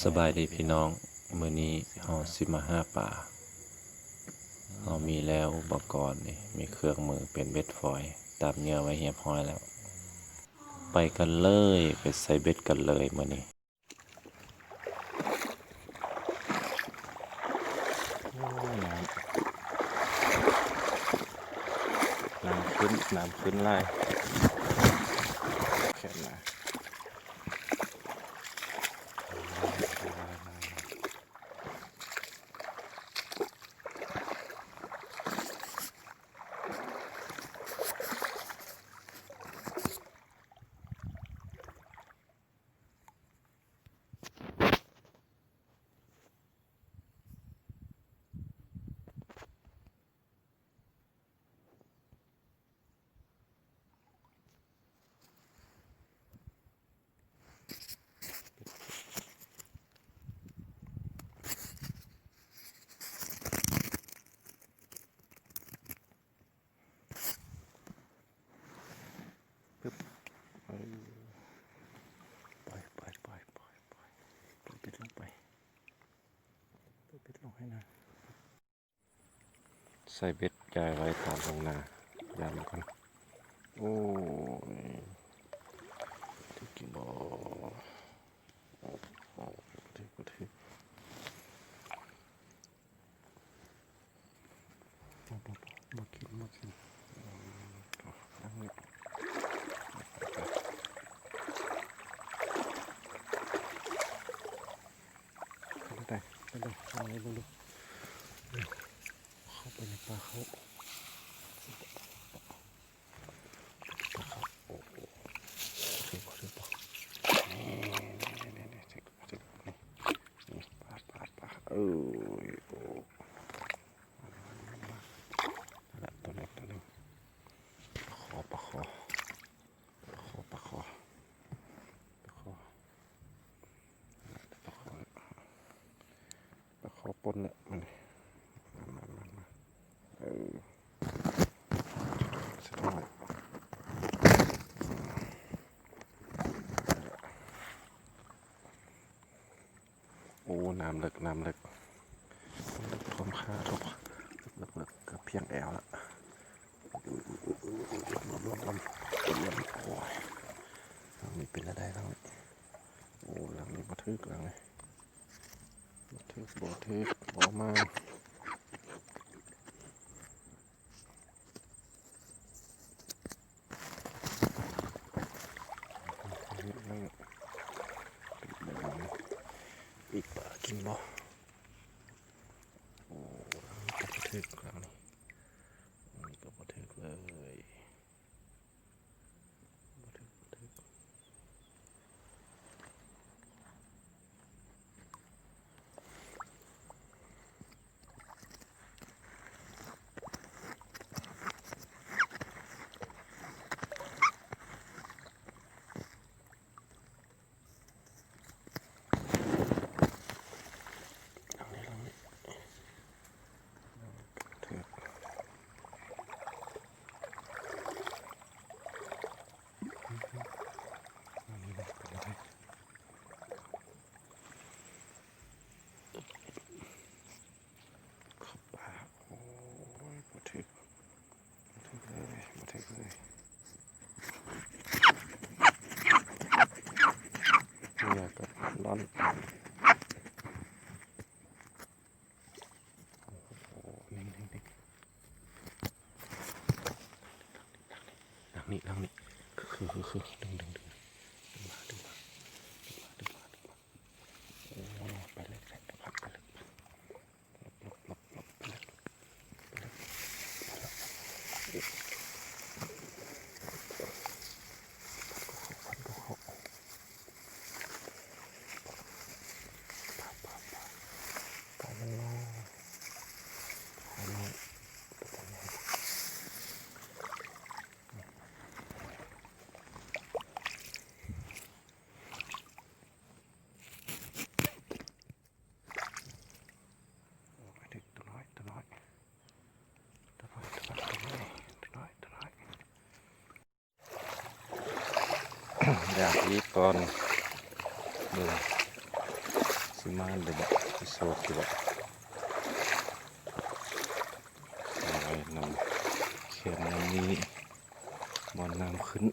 ສະບາຍດີພີ່ນ້ອງ, ມື້ນີ້ເຮົາຊິມາຫາປາ. ເຮົາມີແລ້ວອຸປະກອນນີ້, ມີເຄື່ອງມືເປັນເບັດຟອຍ, ຕຳເຫຍື່ອໄວ້ຮຽບຮ້ອຍແລ້ວ. ໄປກັນເລີຍ, ໄປໃສ່ເບັດກັນເລີຍມື້ນີ້. ໂອ້ ນ້ຳ ນ້ຳຂຶ້ນ, ນ້ຳຂຶ້ນຫຼາຍ ແຄມນາ. ປຶບ ເອີ ປ່ອຍ ປ່ອຍ ປ່ອຍ ປ່ອຍ ປ່ອຍ ເປີດເບັດລົງໄປ ເປີດເບັດລົງໃຫ້ນາ. ໃສ່ເບັດຈ່າຍໄວ້ຕາມທົ່ງນາ ຢ້ານມັນກ່ອນ. ໂອ້ຍ ຖືກກິນບໍ່? ໂອ້ ຖືກ ບໍ່ຖືກ. ບໍ່ ບໍ່ ບໍ່ ບໍ່ກິນ ບໍ່ກິນ. ໄປ ໄປ ໄປ ລອງເບິ່ງດູ ເຂົ້າໄປໃນປ່າເຂົ້າ. ປາເຂົ້າ ໂອ້ໂຫ ຖືກບໍ່ ຖືກບໍ່? ນີ້ ນີ້ ນີ້ ນີ້ ຖືກ ຖືກ ນີ້ ນີ້ ປາ ປາ ປາ ເອີຍ ໂອ້ ມາ ມາ ມາ ນັ້ນລະ ໂຕໜຶ່ງ ໂຕໜຶ່ງ ປາຄໍ່ ປາຄໍ່ ປາຄໍ່ ປາຄໍ່ ປາຄໍ່. ປາຄໍ່ ປາຄໍ່ປົນແຫຼະ ມານີ້ ມາ ມາ ມາ ມາ ເອີ ສະທ້ອນ ໂອ້ ນ້ຳເລິກ ນ້ຳເລິກ ຖ້ວມຂາ ຖ້ວມ ເລິກ ເລິກ ເກືອບພຽງແອວລະ. ໂອ້ຍ ຫຼັງນີ້ເປັນແນວໃດຫຼັງນີ້? ໂອ້ ຫຼັງນີ້ບໍ່ຖືກ ຫຼັງນີ້ບໍ່ຖືກ ບໍ່ຖືກ ບໍ່ມາ. ອີກປາກິນບໍ່? ໂອ້ ຫຼັງນີ້ກໍບໍ່ຖືກ ຫຼັງນີ້ ຫຼັງນີ້ກໍບໍ່ຖືກເລີຍ. ບໍ່ຖືກ ບໍ່ຖືກ. ເຂົ້າປ່າ ໂອ້ຍ ບໍ່ຖືກ ບໍ່ຖືກເລີຍ ບໍ່ຖືກເລີຍ. ເຫຍື່ອກໍລ່ອນ ໂອ້ໂຫ ນີ້ ນີ້ ນີ້ ຫຼັງນີ້ ຫຼັງນີ້ ຄື ຄື ດຶງ ດຶງ ດຶງ ດຶງມາ ດຶງມາ ດຶງມາ ດຶງມາ ດຶງມາ. ໂອ້ຍ ໄປເລີຍ ໄປເລີຍ ໄປເລີຍ ໄປເລີຍ ຫຼົບ ຫຼົບ ຫຼົບ ໄປເລີຍ ໄປເລີຍ ໄປເລີຍ. ປາ ປາ ປາ ປາ ປາ ປາ ປາ ປາ ປາ ປາ ປາ ໂອ້ຍ ເດັກຕົວນ້ອຍ ຕົວນ້ອຍ ຕົວນ້ອຍ ຕົວນ້ອຍ ຕົວນ້ອຍ ຕົວນ້ອຍ ຕົວນ້ອຍ. ຢາກອີກກ່ອນ ເບິ່ງ ມາແລ້ວບໍ່ ໄປໂຊກຢູ່ບໍ່ ໄປນຳແຄມນ້ຳນີ້ ບ່ອນນ້ຳຂຶ້ນ.